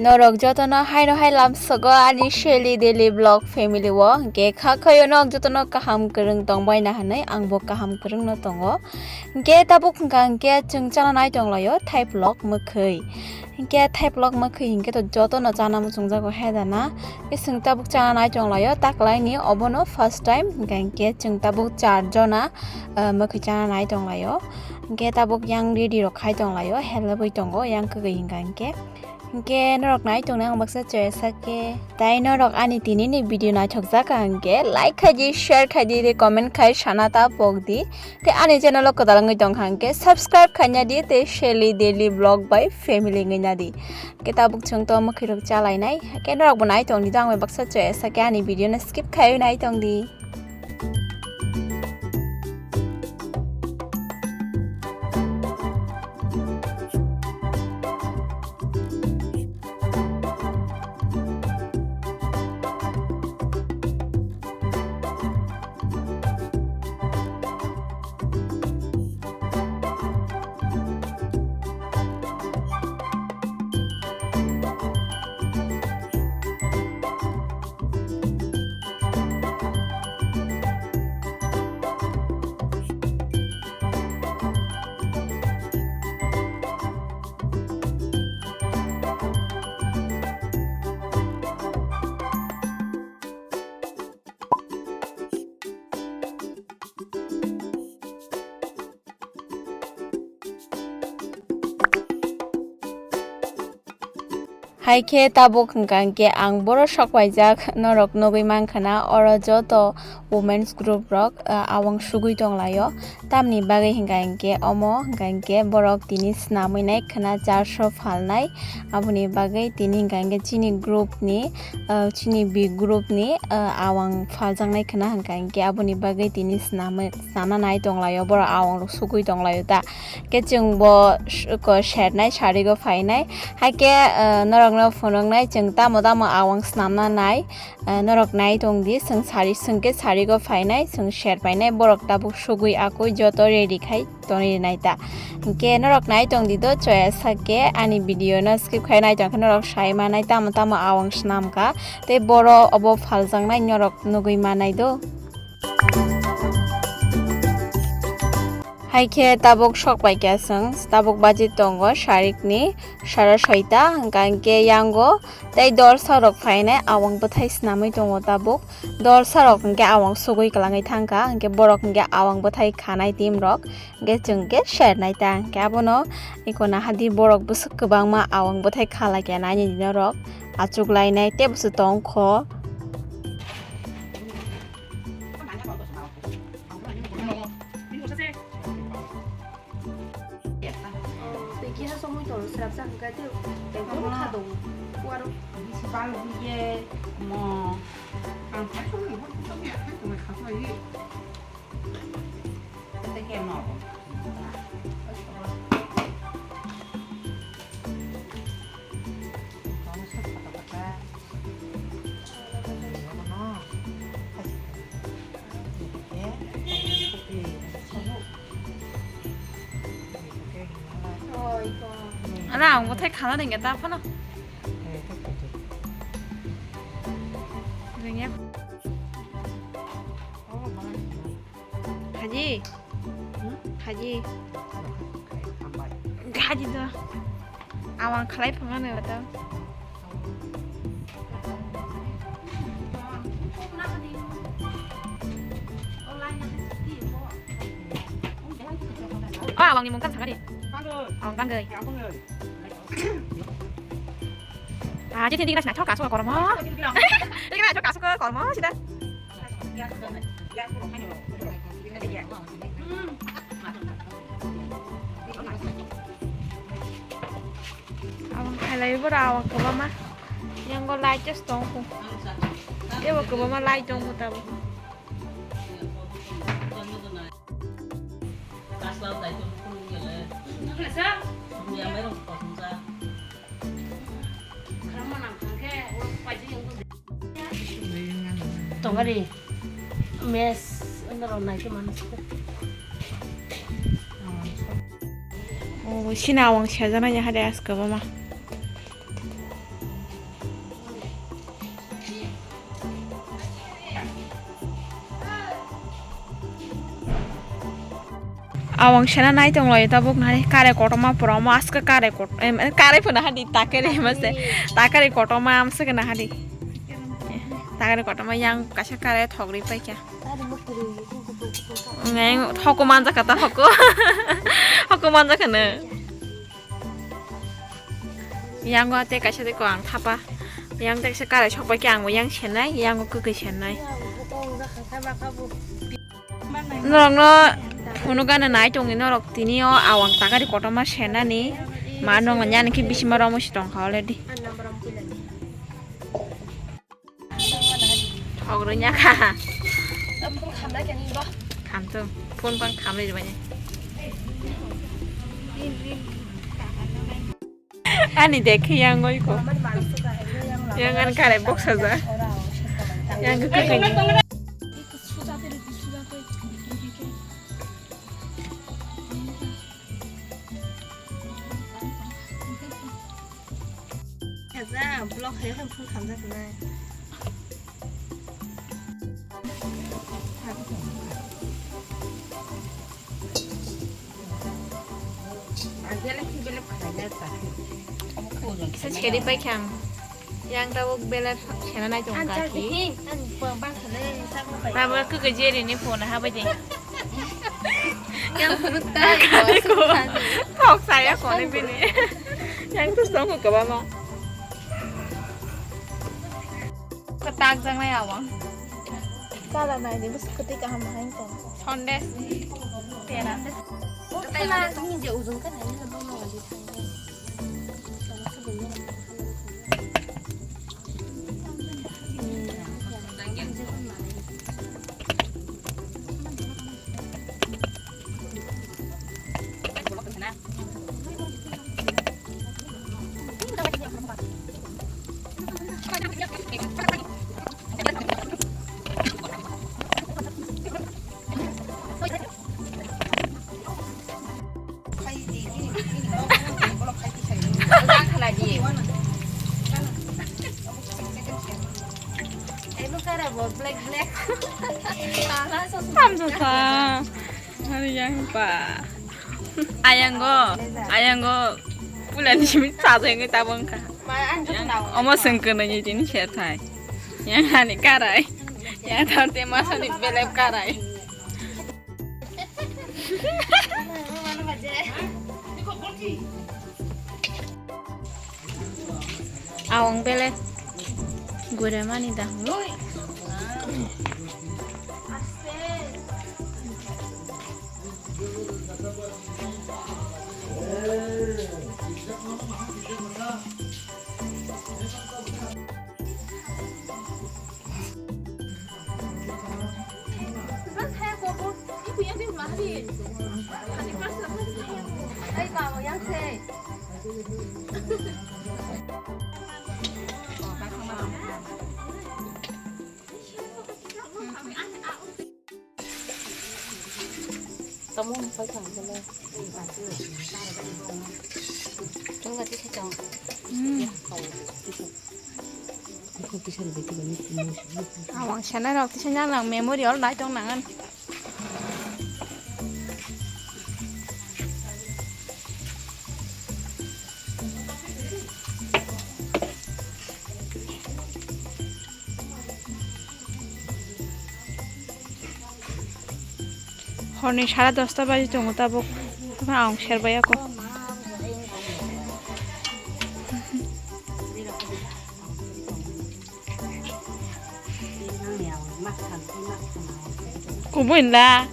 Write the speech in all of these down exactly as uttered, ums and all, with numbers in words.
Norok jotono haino hai lamsogo ani Shelly Daily Vlog family o, hwnkhe kha khayo nok jotono kaham kwrwng tongbaina hwnwi angbo kaham kwrwngno tongo. Hwnkhe tabuk hwnkha hwnkhe chwng chana nai tonglaio thaiphlok mwkhwi. Hwnkhe thaiphlok mwkhwi hwnkhe to jotono chana muchungjago hedana. Hwnkhe chwng tabuk chana nai tonglaio taklaini obono first time, hwnkha hwnkhe chwng tabuk char jona, ah, mwkhwi chana nai tonglaio. Hwnkhe tabuk yang ready rok khai tonglaio, help bai tongo yang kwgwi hwnkha hwnkhe. Hwnkhe norok nai tongna ang baksa choya sakhe. Tai norok ani tini ni video naithok jak kha hwnkhe like khai di, share khai di, tei comment khai sana ta pok di. Tei ani channel o kwtal wngwi tong kha hwnkhe subscribe khaina di tei Shelly Daily Vlog by family wngwi na di. Hwnkhe tabuk chwng to mwkhwi rok chalainai. Hwnkhe norok bo nai tong di, to ang bai baksa choya sakhe ani video no skip khaiwi nai tong di. Hai khe tabuk hwnkha hwnkhe ang boro sok paijak norok nugwi mankha na oro joto women's group rok, ah, awang sugwi tonglaio. Tamni bagwi hwnkha hwnkhe omo hwnkha hwnkhe borok tini swnamwi nai khwna charso phalnai. Aboni bagwi tini hwnkha hwnkhe chini group ni, ah, chini B group ni, ah, awang phaljaknai khwna hwnkha hwnkhe aboni bagwi tini swnamwi, swnamna nai tonglaio, borok awang rok sugwi tonglaio ta. Khe chwng bo sh-, ko sernai sarigo phainai. Hai khe, ah, norokno phunuknai chwng tamo tamo awang swnamna nai. Ah, norok nai tong di, chwng sari, chwng khe sarigo phainai, chwng ser painai, borok tabuk sugwi akwi joto ready khai tonwi rinai ta. Hwnkhe norok nai tong di do, choya sak khe ani video no skip khai nai tong khe norok sai manai tamo tamo awang swnam kha, tei boro obo phaljaknai norok nugwi manai do. Hai khe tabuk sok pai kha chwng, tabuk baji tongo sarikni sara soita, hwnkha hwnkhe yango tei dorsa rok phainai awang bwthai swnamwi tongo tabuk. Dorsa rok hwnkhe awang sugwi kwlangwi thangkha, hwnkhe borok hwnkhe awang bwthai khanai team rok, hwnkhe chwng khe sernai ta. Hwnkhe abono eko nahadi borok bwswk kwbangma awang bwthai khalai khe naini norok achuk lainai tei bwswk tongkho. Tei kisa somoi toro srapsa hwnkha tei tei toro kha do kuaro. Bisi bal biye mo. Ang kha somoi hor somoi kha somoi. Tei ke mo. Ala ang bothai khana dengya ta phano. Dengya. Haji. Hmm? Haji. Hambai. Haji do. Awang khlai phangano to. Oh, awangni mung kan sakari. Awang bangwi. Ah, jadi tinggal sini, thok kasuk kormo. Tinggal thok kasuk kormo, sida. Awang khailai bora awang kwbangma. Yango light just tong kho. Ebo kwbangma light tong kho tabo. Tongari mes, ano rok nai khe mano. O, sini awang sejana ya hade as kwbangma. Awang sena nai tong lai tabuk nai kare kotorma pura mo aska kare kot-, em, kare phana hadi takere mase takare kotorma amsa kana hadi takare kotorma yang kaisa kare thogri paikha. Ngai hoko manjak kha ta hoko. Hoko manjak kha no. Yango tei kaisa tei ko ang thapa. Yang tei kaisa karai sok bai khe ang bo yang senai, yango kwkwi senai. Norokno phunuk gana nai tongni norok tini o awang takari kotorma senani. Ma nong nani khe bisima romo si tongkha already. Thok rwnya kha. Phone khamlai khe nini bo? Khamtung. Phone bang khamlai rwmani. Ani dekhe yang oi ko. Yang an kare box aja. Yang ke kani. Khaja, block hai hai phone khamjak nai. Kisa seri pai kham. Yang tabuk bela sena nai tong kaki. Baba kaka jeri ni phone ha bai de. Yang phone tai. Thok saya kone bini. Yang tu song ko baba. Katak jang nai awang. Chala nai ni bus kati kaham hai tong. Sondes. Tera. Kala tong je ujung kan hai na bang na wajib. Tamjasa. Hari yang pa. Ayango, ayango. Pulani simi sajengwi tabang kha. Yang omo sengkana ni jini serthai. Yang hani karai. Yang tarte masani belep karai. Awang bele gure mani da. Tamo mo sai thang kele. Chunga ti se chang. Hmm. Ko ti sari beti bani. Awang sana rok ti sana lang memory all nai tong nangan. Horni sara dosta baji tongo tabuk. Tamo ang serbai ako. Kubui la.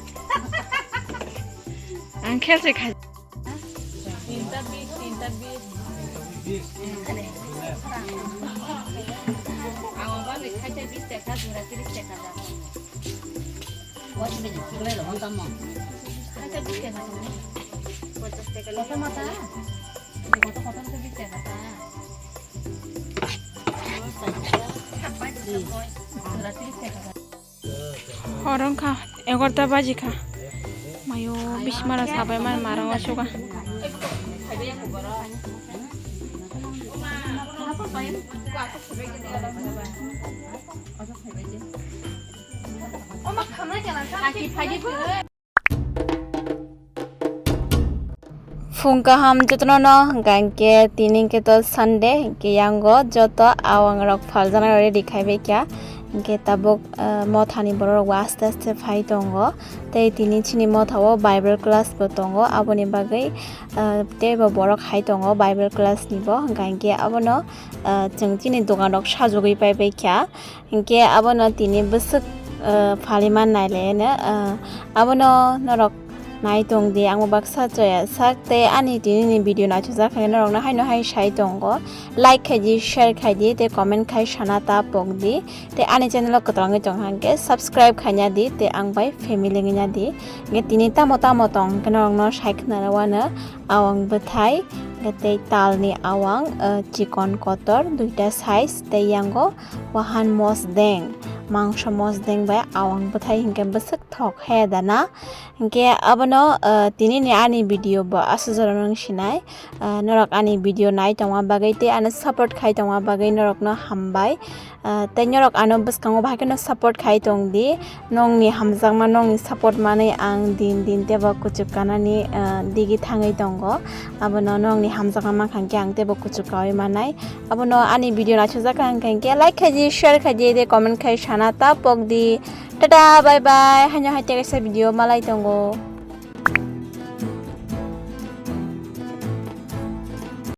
Ang khe se khai. Tinta bis, tinta bis. Ang bale khaite bis taka, jora tiris taka da. Khaite bis taka. Koto mata? Koto, koto bis taka ta. Jora tiris taka da. Hor wngkha egarota baji kha. Mayo, bismara sabai man marang o suga. Phung kaham jotono no, hwnkha hwnkhe tini hwnkhe to Sunday, hwnkhe yango joto awang rok phaljaknai rok ready khai bai kha. Hwnkhe tabuk, ah, mothani borok rok bo aste aste phai tongo. Tei tini chini motha o Bible class bo tongo, aboni bagwi, ah, teibo borok hai tongo Bible class ni bo. Hwnkha hwnkhe abono, ah, chwng chini dogan rok sajagwi pai bai kha. Hinkhe abono tini bwswk, ah, phaliman nai le hino, ah, abono norok nai tong di, ang bo baksa choya sak tei ani tini ni video naithokjak khe norok no haino hai sai tongo, like khai di, share khai di tei comment khai sana ta pok di tei ani channel o kwtal wngwi tong kha hinkhe subscribe khaina di tei ang bai family wngna di. Hinkhe tini tamo tamo tong hinkhe norok no sai khna rw ano awang bwthai, hinkhe tei tal ni awang, ah, chikon kotor duita size tei yango wahan mosdeng, mangso mosdeng bai awang bwthai hinkhe bwswk thok he dana. Hinkhe abono, ah, tini ni ani video bo aswk jora nang sinai, ah, norok ani video nai tongma bagwi tei ano support khai tongma bagwi norok no hambai. Ah, tei norok ano bwskango bahai kheno support khai tong di. Nongni hamjakma, nongni support manwi ang din din teibo kuchuk kanani, ah, digi thangwi tongo. Abono nongni hamjakma mankha hinkhe ang teibo kuchuk kaui manai. Abono ani video naithokjak kha hinkhe like khai di, share khai di, tei comment khai sana ta pok di. Tata, bye bye. Haino hai tei kaisa video malai tongo.